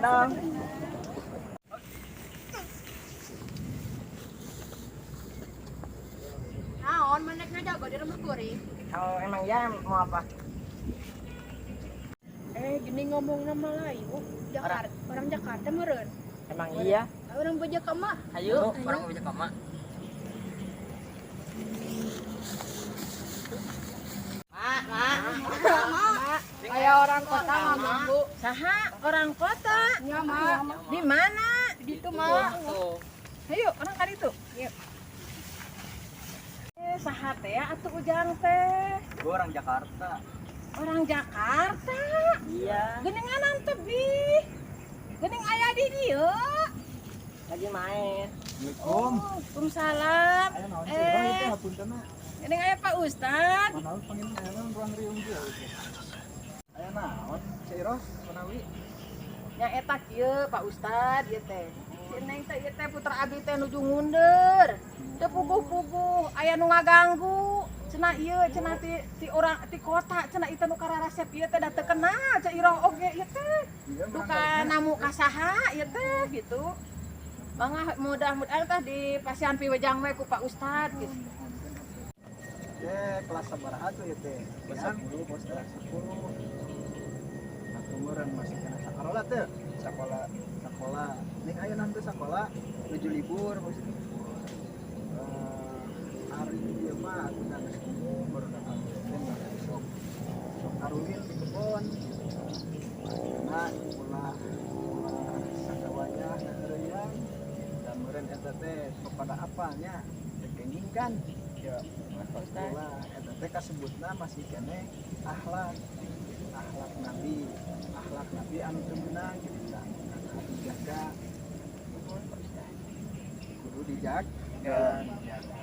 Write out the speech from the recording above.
Sumedang. Naon maneh ngajago di lembur kuring? Kalau emang ya mau apa? Eh, gini ngomong nama Melayu. Jakarta, orang Jakarta meureun. Emang iya. Orang Bojakama. Ayo, orang Bojakama. Mak, mak. Kayak orang kota ngomong, Bu. Saha orang kota? Ya, mak. Di mana? Di itu, mak. Ayo, orang kali itu. Yuk. Eh, saha teh atuh Ujang teh? Gue orang Jakarta. Orang Jakarta. Iya. Geuninganan tebih. Geuning aya di dieu. Lagi main. Assalamualaikum. Oh, Waalaikumsalam. Aya naon sih? Eh. Bang itu hapunten. Geuning aya Pak Ustad. Manaon pangin aya naon ruang riung kieu teh. Aya naon? Ceu Iroh manawi. Nya eta kieu Pak Ustad ieu teh. Si Neng teh ieu teh putra abi teh nuju ngundur. Teu puguh-puguh aya nu ngaganggu. Cenah ieu cenah ti orang ti kota cenah ieu teh nu kararasep ieu teh da teu kenal Ceu Iroh oge ieu teh. Iya, Duka namu ka saha ieu teh gitu. Mangga mudah-mudahan tah di pasihan piwejang we ku Pak Ustad gitu. Ye, kelas sabaraha tuh ya teh? Kelas 10, bos kelas 10. Atuh meureun masih kena sakola teh. Sakola, sakola. Ning aya nanti sakola nuju libur maksudnya. Eh, hari ieu mah aku da geus umum baru datang teh sok sok arulin di kebon. Nah, ulah ulah sagawayah ngaheureuyan dan meureun eta teh sok pada apalnya teu kenging kan? Ya. Ulah eta teh kasebutna masih keneh akhlak akhlak nabi, akhlak nabi anu teu meunang gitu karena dijaga, kudu dijaga, dijaga.